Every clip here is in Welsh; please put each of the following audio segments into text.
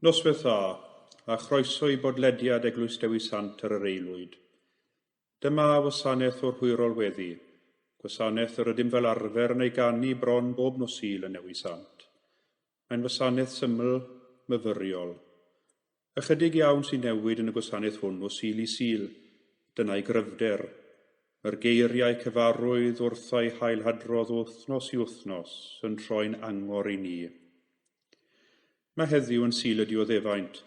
Noswaith dda, a chroeso i bodlediad Eglwys Dewi Sant ar yr Aelwyd. Dyma wasanaeth o'r hwyrol weddi, gwasanaeth yr ydym fel arfer yn ei ganu bron bob nos Sul yn Newi Sant. Mae'n wasanaeth syml, myfyriol. Ychydig iawn sy'n newid yn y gwasanaeth hwn o Sul i Sul, dyna'i gryfder. Mae'r geiriau cyfarwydd wrth eu hailhadrodd o wythnos i wythnos yn troi'n angor i ni. Mae heddiw yn Sul y Dioddefaint,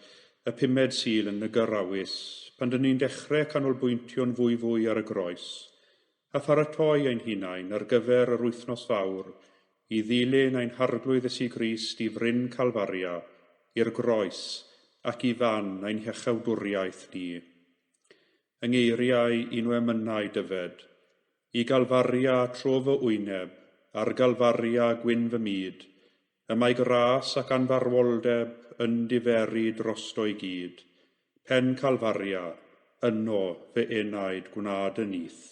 y pumed Sul yn y Gyrawys, pan dyn ni'n dechrau canolbwyntio'n fwyfwy ar y groes, a pharatoi ein hunain ar gyfer yr wythnos fawr i ddilyn ein Harglwydd Iesu Grist i fryn Calfaria, i'r groes ac i fan ein hiachawdwriaeth ni. Yng ngeiriau un o emynau Dyfed, I Galfaria tro fy wyneb, ar Galfaria gwyn fy myd, Y mae gras ac anfarwoldeb yn diferu drosto i gyd. Pen Calfaria, yno fy enaid gwna dy nyth.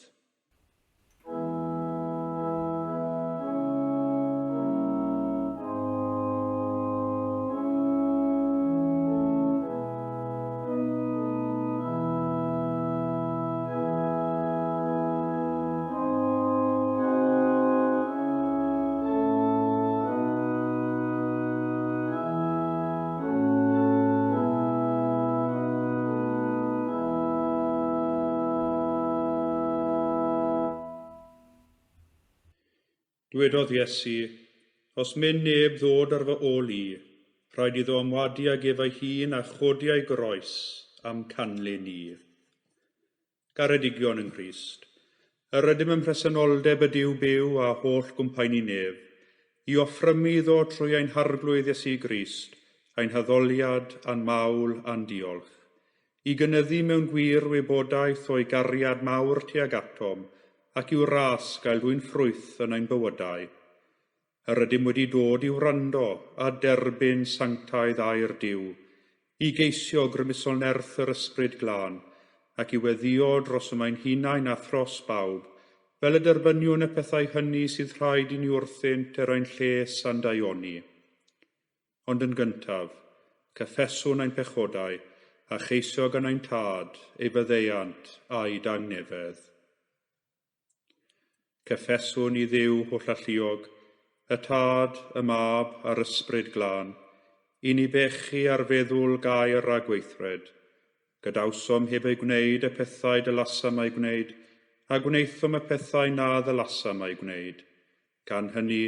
Dwedodd Iesu, Os myn neb ddod ar fy ôl i, rhaid iddo ymwadu ag ef ei hun a chodi ei groes am canlyn i. Garedigion yng Nghrist, yr ydym ym mhresenoldeb y Duw byw a holl gwmpaini nef, i offrymu iddo trwy ein Harglwydd Iesu Grist ein haddoliad a'n mawl a'n diolch, i gynyddu mewn gwir wybodaeth o'i gariad mawr tuag atom ac i'w ras gael dwyn ffrwyth yn ein bywydau. Yr ydym wedi dod i wrando a derbyn sanctaidd air Duw, i geisio grymusol nerth yr Ysbryd Glân, ac i weddïo dros y ein hunain a thros bawb, fel y derbyniwn y pethau hynny sydd rhaid i ni wrthynt er ein lles a'n daioni. Ond yn gyntaf, cyffeswn ein pechodau a cheisio gan ein tad ei faddeuant a'i dangnefedd. Cyffeswn i Dduw hollalluog, y Tad, y Mab a'r Ysbryd Glân, i ni bechu ar feddwl gair a gweithred. Gadawsom heb ei gwneud y pethau dylasam eu gwneud, a gwnaethom y pethau na ddylasam eu gwneud. Gan hynny,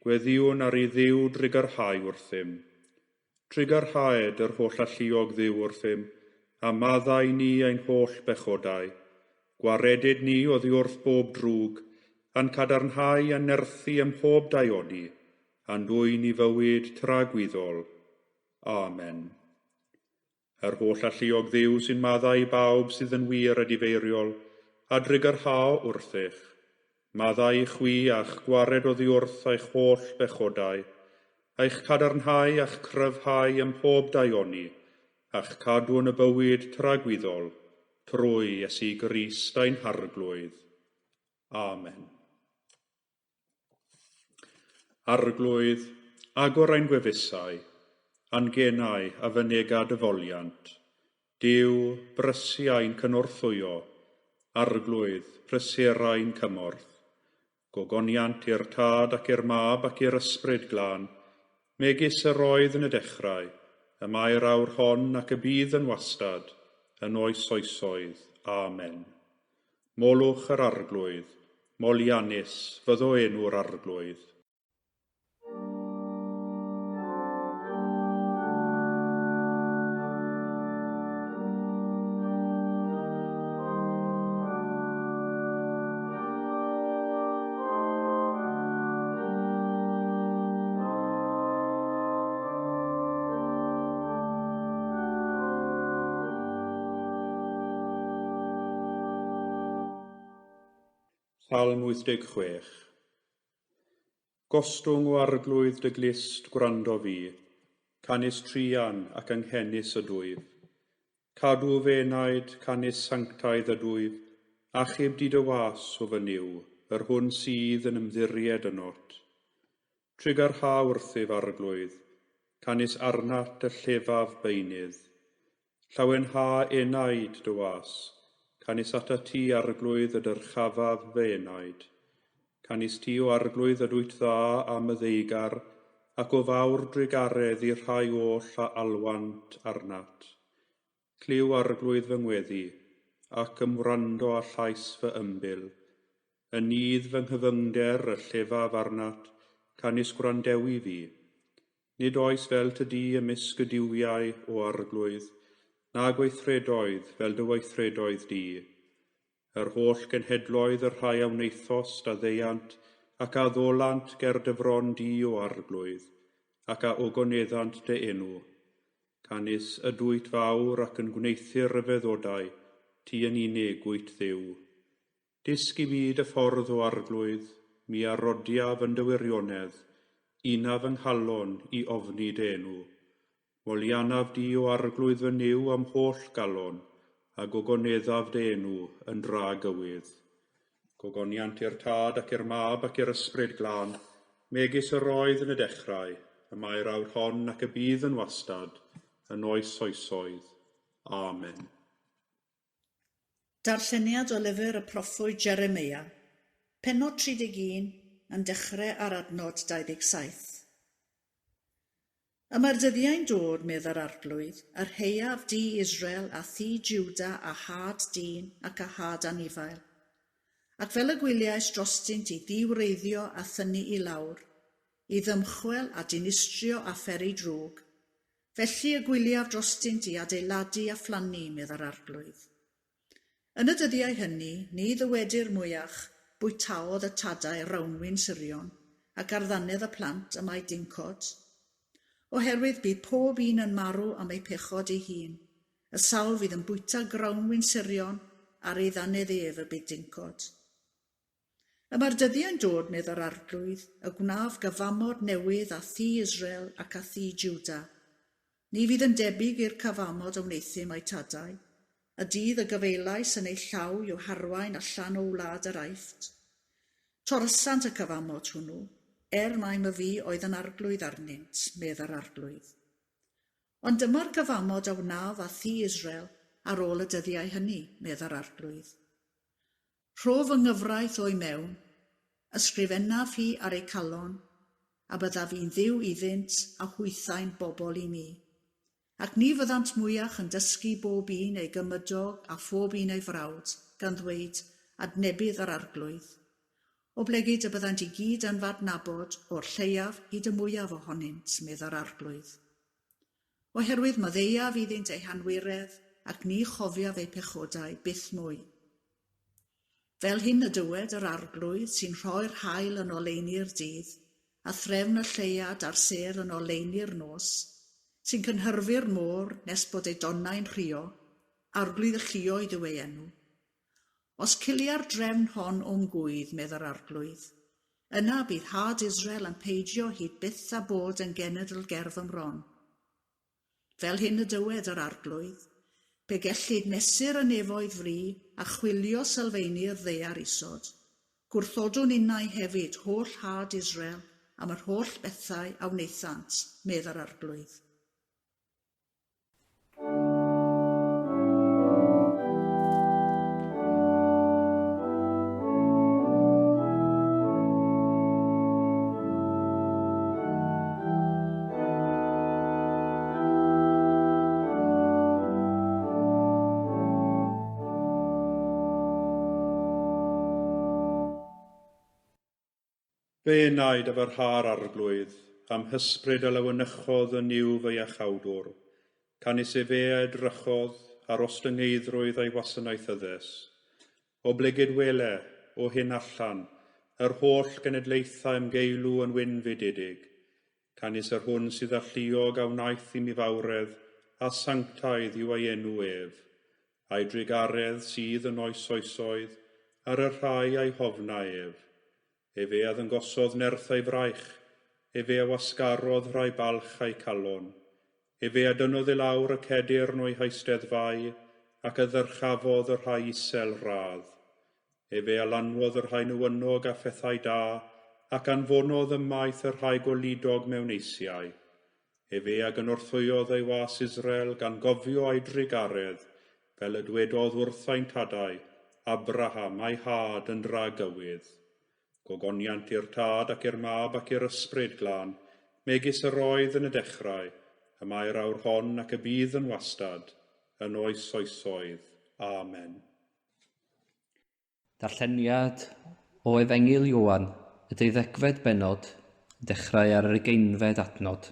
gweddïwn ar i Dduw drugarhau wrthym. Trugarhaed yr hollalluog Dduw wrthym, a maddau ni ein holl bechodau. Gwaredyd ni oddi wrth bob drwg, a'n cadarnhau a nerthu ym mhob daioni, a'n dwyn i fywyd tragwyddol. Amen. Yr holl alluog Dduw sy'n maddau i bawb sydd yn wir a difeiriol, a drugarhao wrthych. Maddau i chwi a'ch gwared oddi wrth eich holl bechodau, eich cadarnhau a'ch cryfhau ym mhob daioni, a'ch cadw yn y bywyd tragwyddol, trwy Iesu Grist ein Harglwydd. Amen. Arglwydd, agor ein gwefusau, a'n genau a fynega dy foliant. Duw, brysiau'n cynorthwyo, Arglwydd, prysurau'n cymorth. Gogoniant i'r Tad ac i'r Mab ac i'r Ysbryd Glân, megis yr oedd yn y dechrau, y mae'r awr hon ac y bydd yn wastad, yn oes oesoedd. Amen. Molwch yr Arglwydd, moliannus fyddo enw'r Arglwydd. Salm 86. Gostwng o Arglwydd dy glust gwrando fi, canys truan ac anghenus ydwyf. Cadw fy enaid, canys sanctaidd ydwyf, achub di dy was o fy Nuw, yr hwn sydd yn ymddiried ynot. Trugarha wrthyf, Arglwydd, Canys arnat y llefaf beunydd. Llawenha enaid dy was, canys atat ti, Arglwydd, y dyrchafaf fy enaid. Canys ti, o Arglwydd, ydwyt dda a maddeugar, ac o fawr drugaredd i'r rhai oll a alwant arnat. Clyw, Arglwydd, fy ngweddi, ac ymwrando â llais fy ymbil. Yn nydd fy nghyfyngder y llefaf arnat, canys gwrandewi fi. Nid oes fel ty di ymysg y duwiau, o Arglwydd, na gweithredoedd fel dy weithredoedd di. Yr holl genhedloedd y rhai a wnaethost a ddeuant ac a ddolant ger dy fron di, o Arglwydd, ac a ogoneddant dy enw. Canys ydwyt fawr ac yn gwneuthur rhyfeddodau, ti yn unig wyt Dduw. Dysg i mi dy ffordd, o Arglwydd, mi a rodiaf yn dy wirionedd, una fy nghalon i ofni dy enw. Moliannaf di, o Arglwydd fy Nuw, am holl galon, a gogoneddaf dy enw yn dragywydd. Gogoniant i'r Tad ac i'r Mab ac i'r Ysbryd Glân, megis yr oedd yn y dechrau, y mae'r awr hon ac y bydd yn wastad, yn oes oesoedd. Amen. Darlleniad o lyfr y proffwyd Jeremeia, pennod 31, yn dechrau ar adnod 27. Y mae'r dyddiau'n dod, meddai'r Arglwydd, yr heiaf di Israel a thŷ Juda a had dyn ac a had anifail. Ac fel y gwyliais drostynt i ddiwreiddio a thynnu i lawr, i ddymchwel a dinistrio a pheri drwg, felly y gwyliaf drostynt i adeiladu a phlannu, meddai'r Arglwydd. Yn y dyddiau hynny, ni ddywedir mwyach, bwytaodd y tadau rawnwin surion, ac ar ddannedd y plant y mae dincod. Oherwydd bydd pob un yn marw am ei pechod ei hun, y sawl fydd yn bwyta grawnwin surion ar ei ddannedd ef y bydd dincod. Y mae'r dyddiau'n dod, meddai'r Arglwydd, y gwnaf gyfamod newydd â thŷ Israel ac â thŷ Juda. Ni fydd yn debyg i'r cyfamod a wneuthum â'u tadau, y dydd y gyfeilais yn eu llaw i'w harwain allan o wlad yr Aifft. Torasant y cyfamod hwnnw, er mai myfi oedd yn arglwydd arnynt, meddai'r Arglwydd. Ond dyma'r cyfamod a wnaf â thŷ Israel ar ôl y dyddiau hynny, meddai'r Arglwydd. Rho fy nghyfraith o'i mewn, ysgrifennaf hi ar eu calon, a byddaf i'n Dduw iddynt a hwythau'n bobl i mi. Ac ni fyddant mwyach yn dysgu bob un ei gymydog a phob un ei frawd, gan ddweud, Adnebydd yr Arglwydd. Oblegid y byddant i gyd yn f'adnabod, o'r lleiaf hyd y mwyaf ohonynt, meddai'r Arglwydd. Oherwydd maddeuaf iddynt eu hanwiredd, ac ni chofiaf eu pechodau byth mwy. Fel hyn y dywed yr Arglwydd sy'n rhoi'r haul yn oleuni'r dydd, a threfn y lleuad a'r sêr yn oleuni'r nos, sy'n cynhyrfu'r môr nes bod ei donnau'n rhuo, Arglwydd y lluoedd yw ei enw. Os cilia'r drefn hon o'm gŵydd, meddai'r Arglwydd, yna bydd had Israel yn peidio hyd byth â bod yn genedl ger fy mron. Fel hyn y dywed yr Arglwydd, pe gellid mesur y nefoedd fri a chwilio sylfeini'r ddaear isod, gwrthodwn innau hefyd holl had Israel am yr holl bethau a wnaethant, meddai'r Arglwydd. Fy enaid a fy rhâr Arglwydd, a'm hysbryd a lawenychodd yn Nuw fy Iachawdwr, canys efe a edrychodd ar ostyngeiddrwydd a'i wasanaethyddes. Oblegid wele, o hyn allan, yr holl genedlaethau ymgeilw yn wynfydedig, canys yr hwn sydd alluog a wnaeth i mi fawredd, a sanctaidd yw ei enw ef, a'i drugaredd sydd yn oes oesoedd ar y rhai a'i hofna ef. Efe a ddangosodd nerth ei fraich, efe a wasgarodd rhai balch a'i calon. Efe a dynnodd i lawr y cedyrn o'i heisteddfau, ac a ddyrchafodd y rhai isel radd. Efe a lanwodd y rhai newynog â phethau da, ac anfonodd ymaith y rhai goludog mewn eisiau. Efe a gynorthwyodd ei was Israel gan gofio ei drugaredd, fel y dwedodd wrth ein tadau, Abraham a'i had yn dragywydd. Gogoniant i'r Tad ac i'r Mab ac i'r Ysbryd Glân, megis yr oedd yn y dechrau, y mae'r awr hon ac y bydd yn wastad, yn oes oesoedd. Amen. Darlleniad o Efengyl Ioan, y 12fed bennod, yn dechrau ar yr 20fed adnod.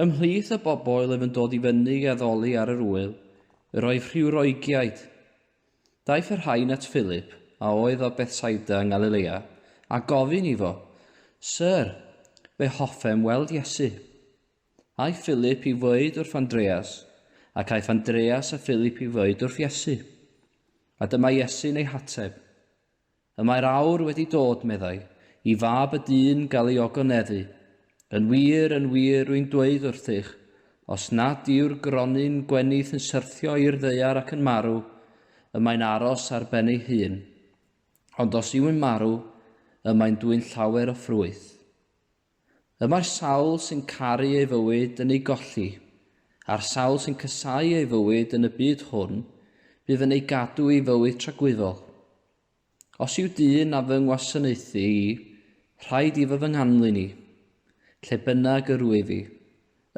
Ymhlith y bobl oedd yn dod i fyny i addoli ar yr ŵyl, yr oedd rhyw Roegiaid. Daeth y rhain at Philip, a oedd o Bethsaida yng Ngalilea, a gofyn iddo, Syr, fe hoffem weld Iesu. Aeth Philip i ddweud wrth Andreas, ac aeth Andreas a Philip i ddweud wrth Iesu. A dyma Iesu'n ei hateb. Y mae'r awr wedi dod, meddai, i fab y dyn gael ei ogoneddu. Yn wir, yn wir, rwy'n dweud wrthych, os nad yw'r gronyn gwenith yn syrthio i'r ddaear ac yn marw, y mae'n aros ar ben ei hun. Ond os yw'n marw, y mae'n dwyn llawer o ffrwyth. Y mae'r sawl sy'n caru ei fywyd yn ei golli, a'r sawl sy'n casáu ei fywyd yn y byd hwn, bydd yn ei gadw i fywyd tragwyddol. Os yw dyn a fy ngwasanaethu i, rhaid iddo fy nghanlyn i. Lle bynnag yr wyf i,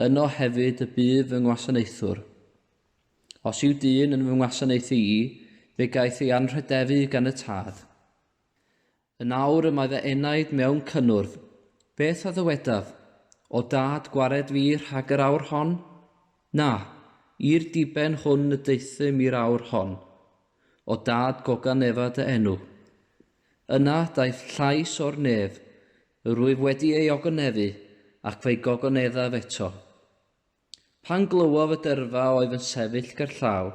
yno hefyd y bydd fy ngwasanaethwr. Os yw dyn yn fy ngwasanaethu i, fe gaiff ei anrhydeddu gan y Tad. Yn awr y mae fy enaid mewn cynnwrf. Beth a ddywedaf? O Dad, gwared fi rhag yr awr hon? Na, i'r diben hwn y deuthum i'r awr hon. O Dad, goganefa dy enw. Yna daeth llais o'r nef, yr wyf wedi ei ogoneddu, ac fe'i gogoneddaf eto. Pan glywodd y dyrfa oedd yn sefyll gerllaw,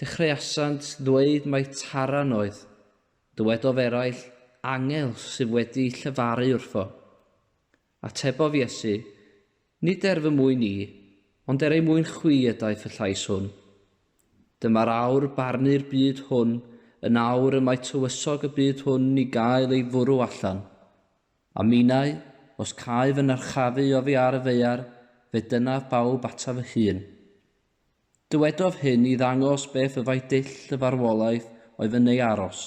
dechreuasant ddweud mai taran oedd. Dywedodd eraill, angel sydd wedi llefaru wrtho. Atebodd Iesu, nid er fy mwyn i, ond er ei mwyn chwi y daeth y llais hwn. Dyma'r awr barnu'r byd hwn, yn awr y mae tywysog y byd hwn i gael ei fwrw allan. A minnau, os cau fy narchafu oddi ar y ddaear, fe dynaf bawb ataf fy hun. Dywedodd hyn i ddangos beth fyddai dull y farwolaeth oedd yn ei aros.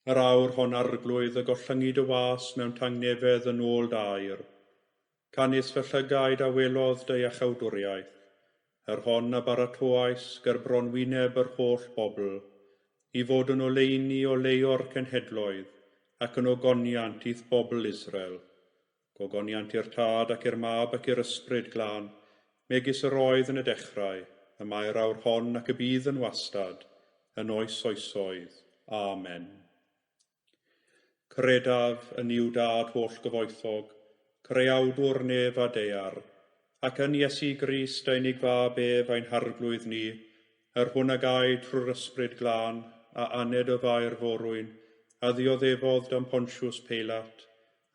Yr awr hon arglwydd y gollyngi dy was mewn tangnefedd yn ôl dy air. Canys fy llygaid a welodd dy iachawdwriaeth, yr hon a baratoais ger bron wyneb yr holl bobl, i fod yn oleuni o leio'r cenhedloedd, ac yn ogoniant i'th bobl Israel. Gogoniant i'r Tad ac i'r Mab ac i'r Ysbryd Glân, megis yr oedd yn y dechrau, y mae'r awr hon ac y bydd yn wastad, yn oes oesoedd. Amen. Credaf yn Nuw Dad holl gyfoethog, creawdwr nef a daear, ac yn Iesu Grist ei unig fab ef ein harglwydd ni, yr hwn a gaed trwy'r Ysbryd Glân, a aned o Fair Forwyn, a ddioddefodd dan Pontius Peilat,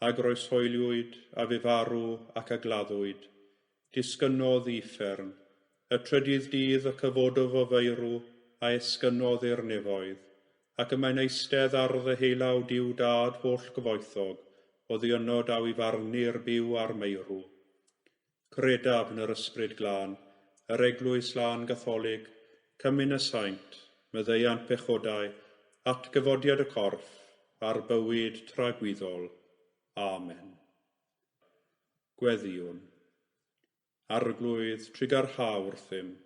a groeshoeliwyd, a fu farw ac a gladdwyd. Disgynnodd i uffern. Y trydydd dydd y cyfododd o feirw, a esgynnodd i'r nefoedd, ac y mae'n eistedd ar ddeheulaw Duw Dad holl gyfoethog, oddi yno daw i farnu'r byw a'r meirw. Credaf yn yr Ysbryd Glân, yr Eglwys Lân Gatholig, cymun y saint, maddeuant pechodau, atgyfodiad y corff, a'r bywyd tragwyddol. Amen. Gweddïwn. Arglwydd, trugarha wrthym.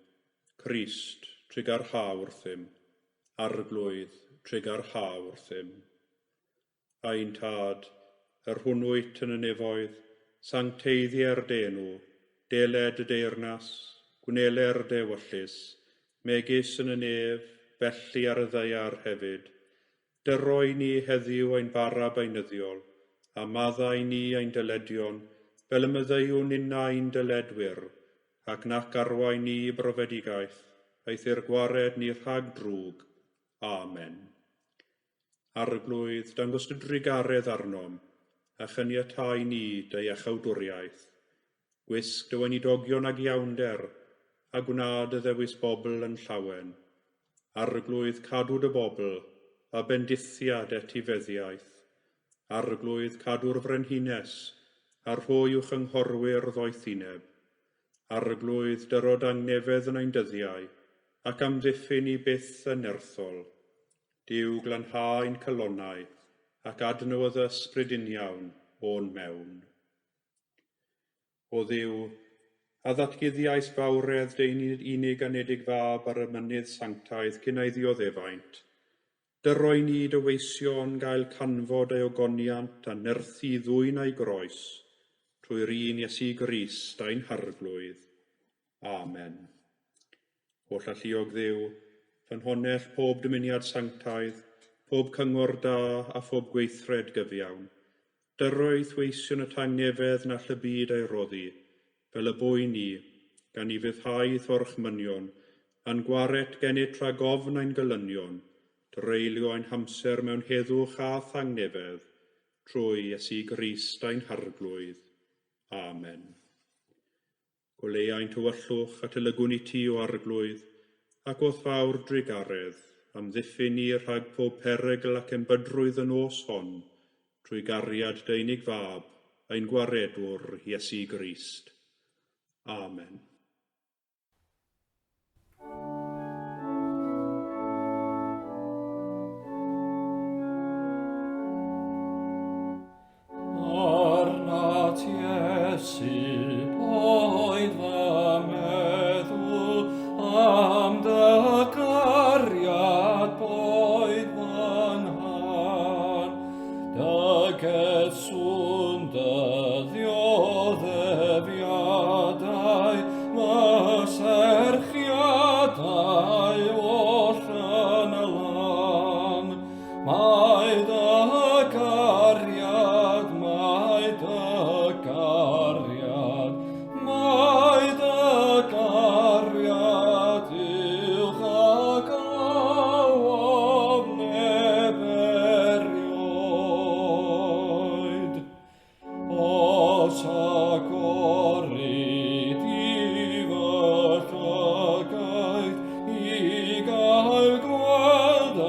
Crist, trugarha wrthym. Arglwydd, trugarha wrthym. Ein Tad, yr hwn wyt yn y nefoedd, sancteiddier dy enw, deled y deyrnas, gwneler dy ewyllys, megis yn y nef, felly ar y ddaear hefyd. Dyroi ni heddiw ein bara beunyddiol, a maddau ni ein dyledion, fel y maddeuwn ninnau ein dyledwyr, ac nac arwain ni i brofedigaeth, eithr gwared ni rhag drwg. Amen. Arglwydd, dangos dy drugaredd arnom, a chaniatáu ni dy iachawdwriaeth. Gwisg dy weinidogion ag iawnder, a gwna dy ddewis bobl yn llawen. Arglwydd cadw dy bobl, a bendithiad etifeddiaeth. Arglwydd cadw'r frenhines, a rhoi i'w chynghorwyr ddoethineb. Arglwydd dyro dangnefedd yn ein dyddiau, ac amddiffyn i byth yn nerthol. Duw glanhau ein calonnau, ac adnewyddu ysbryd uniawn o'n mewn. O Dduw, a ddatguddiais fawredd dy unig anedig fab ar y mynydd sanctaidd cyn ei ddioddefaint. Dyroi ni dy weision gael canfod ei ogoniant a nerthu ddwyn a'i groes, trwy'r un Iesu Grist ein Harglwydd. Amen. Holl alluog Dduw, ffynhonnell pob dymuniad sanctaidd, pob cyngor da a phob gweithred gyfiawn. Dyroedd weision y tangnefedd na all y byd ei roddi, fel y bwy ni, gan i fyddhau thorchmynion, a'n gwaret gennyt rhag ofn ein gelynion, dreulio ein hamser mewn heddwch a thangnefedd, trwy Iesu Grist ein Harglwydd. Amen. Goleuai'n tywyllwch a tylygwn i ti o Arglwydd, ac o'th fawr drugaredd, amddiffyn ni rhag pob perygl ac embydrwydd y nos hon, trwy gariad dy unig fab, ein gwaredwr Iesu Grist. Amen. Arnat Iesu boed fy meddwl, am dy gariad boed fy nghan, dy gyswn dy ddioddefiadau, fy serchiadau oll yn y lan. Mae dy gariad, mae dy gariad, mae dy gariad uwch ag awaf neb erioed. Os agori di fy llygaid i gael gweld y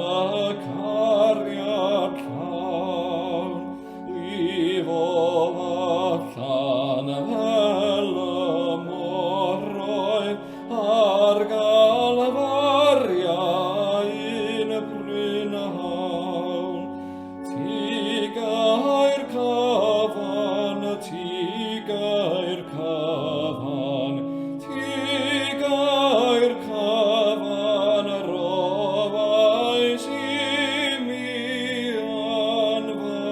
cariad llawn, lifo allan fel y moroedd ar Galfaria un prynhawn. Ti gair cyfan, ti gair cyfan, ti gair cyfan, rofais i mi yn fy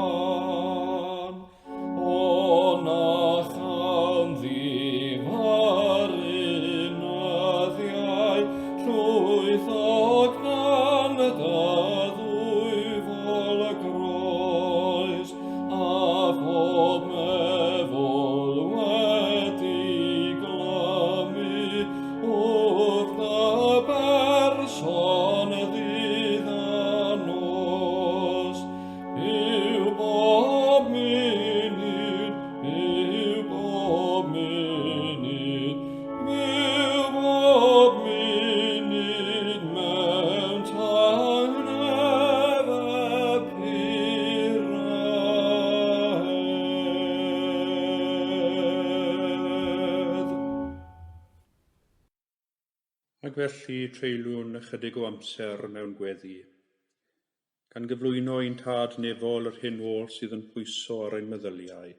rhan. O na chawn ddifaru nyddiau, llwyth o gnan dy ddwyfol groes, a phob meddwl wedi glymu wrth y person ddydd a nos. Byw bob munud, byw bob munud, byw bob munud mewn tangnefedd puredd. Ac felly treuliwn ychydig o amser mewn gweddi, gan gyflwyno i'n Tad nefol yr hyn oll sydd yn pwyso ar ein meddyliau.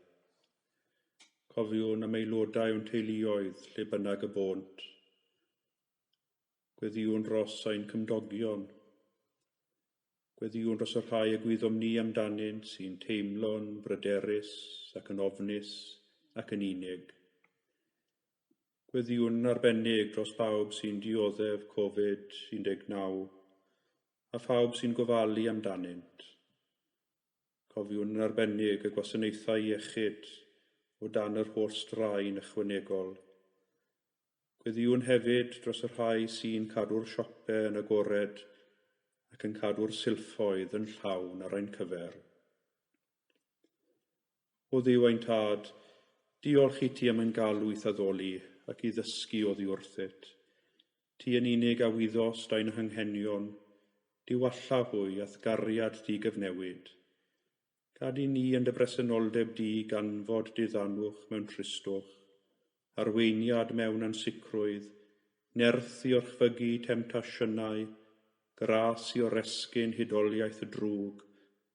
Cofiwn am aelodau o'n teuluoedd lle bynnag y bônt. Gweddïwn dros ein cymdogion. Gweddïwn dros y rhai y gwyddom ni amdanynt sy'n teimlo'n bryderus ac yn ofnus ac yn unig. Gweddïwn yn arbennig dros bawb sy'n dioddef Covid-19 a phawb sy'n gofalu amdanynt. Cofiwn yn arbennig y gwasanaethau iechyd o dan yr holl straen ychwanegol. Gweddïwn hefyd dros y rhai sy'n cadw'r siopau yn agored ac yn cadw'r silffoedd yn llawn ar ein cyfer. O Dduw ein Tad, Diolch i ti am ein galw i'th addoli ac i ddysgu oddi wrthyt. Ti yn unig a wyddost ein hanghenion, diwalla hwy a'th gariad di gyfnewid. Gad i ni yn dy bresenoldeb di ganfod diddanwch mewn tristwch, arweiniad mewn ansicrwydd, nerth i orchfygu temtasiynau, gras i oresgyn hudoliaeth y drwg,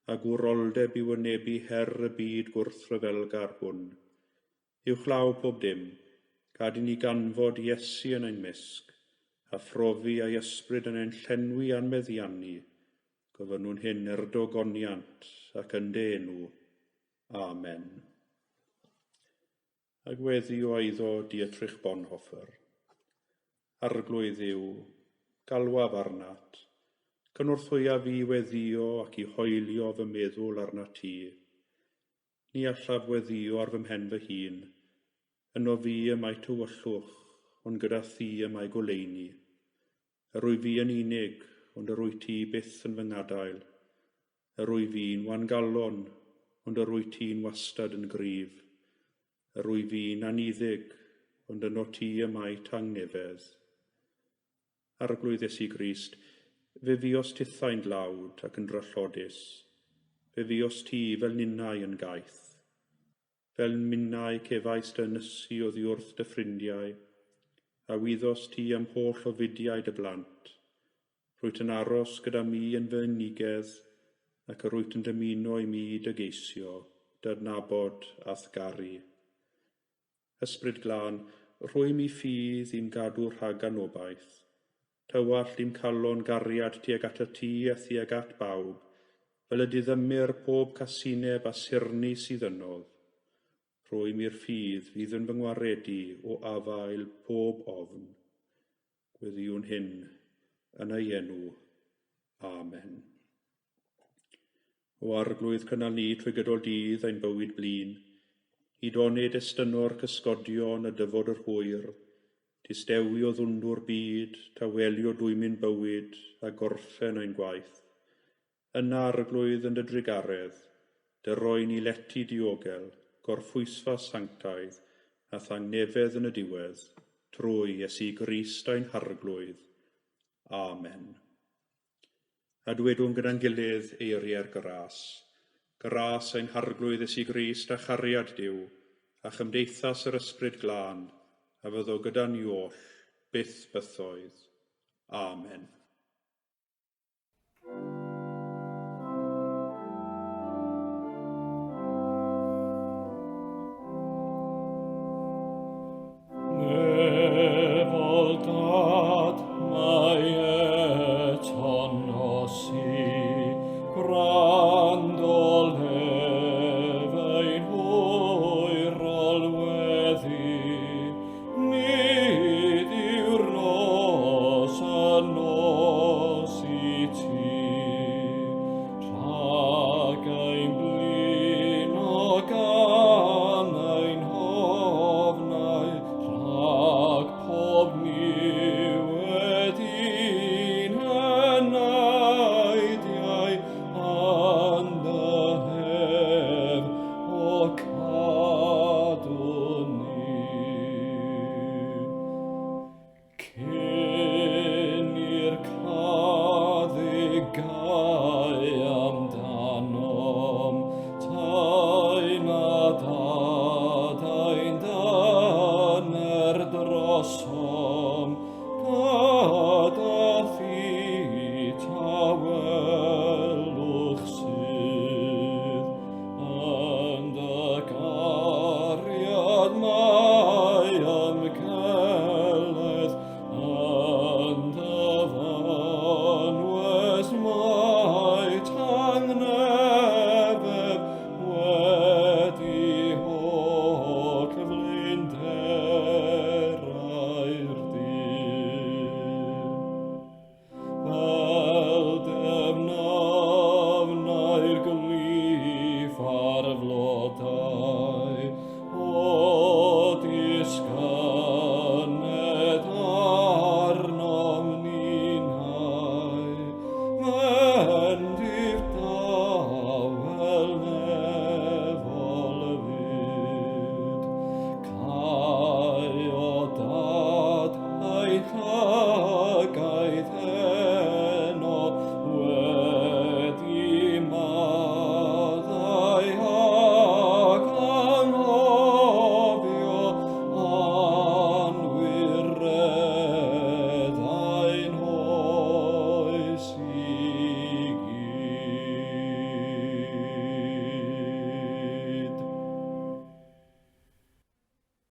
a gwroldeb i wynebu her y byd gwrthryfelgar hwn. Uwchlaw pob dim, gad i ni ganfod Iesu yn ein mysg, a phrofi a'i ysbryd yn ein llenwi a'n meddiannu. Gofynnwn hyn er dogoniant ac yn dy enw. Amen. A gweddi o eiddo Dietrich Bonhoeffer. Arglwydd yw, galwaf arnat, cynorthwya fi weddio ac i hoelio fy meddwl arnat ti. Ni allaf weddio ar fy mhen fy hun. Yno fi y mae tywyllwch, ond gyda thi y mae goleuni. Yr wyf fi yn unig, ond yr wyt ti byth yn fy ngadael. Yr wyf fi'n wangalon, ond yr wyt ti'n wastad yn gryf. Yr wyf fi'n anniddig, ond yno ti y mae tangnefedd. Arglwydd Iesu Grist, fe fuost tithau'n dlawd ac yn drallodus. Fe fuost ti fel ninnau yn gaeth. Fel minnau cefais dy ynysu oddi wrth dy ffrindiau, a wyddost ti am holl ofidiau dy blant. Rwyt yn aros gyda mi yn fy unigedd, ac yr wyt yn dymuno i mi dy geisio, dy adnabod a'th garu. Ysbryd glân, rhwym i ffydd i'm gadw rhag anobaith. Tywallt i'm calon gariad tuag at y tŷ a thuag at bawb, fel y diddymir pob casineb a surni sydd ynodd. Rhwym i'r ffydd fydd yn fy ngwaredu o afael pob ofn. Gweddïwn hyn yn ei enw. Amen. O Arglwydd cynnal ni trwy gydol dydd ein bywyd blin, hyd onid estyno'r cysgodion a dyfod yr hwyr, distewi o ddwndwr byd, tawelio dwymyn bywyd a gorffen ein gwaith. Yna Arglwydd yn dy drugaredd, dy roi ni lety diogel, gorffwysfa sanctaidd, a thangnefedd yn y diwedd, trwy Iesu Grist ein Harglwydd. Amen. A dwedwn gyda'n gilydd eiriau'r gras. Gras ein Harglwydd Iesu Grist a chariad Duw, a chymdeithas yr Ysbryd Glân, a fyddo gyda ni oll, byth bythoedd. Amen.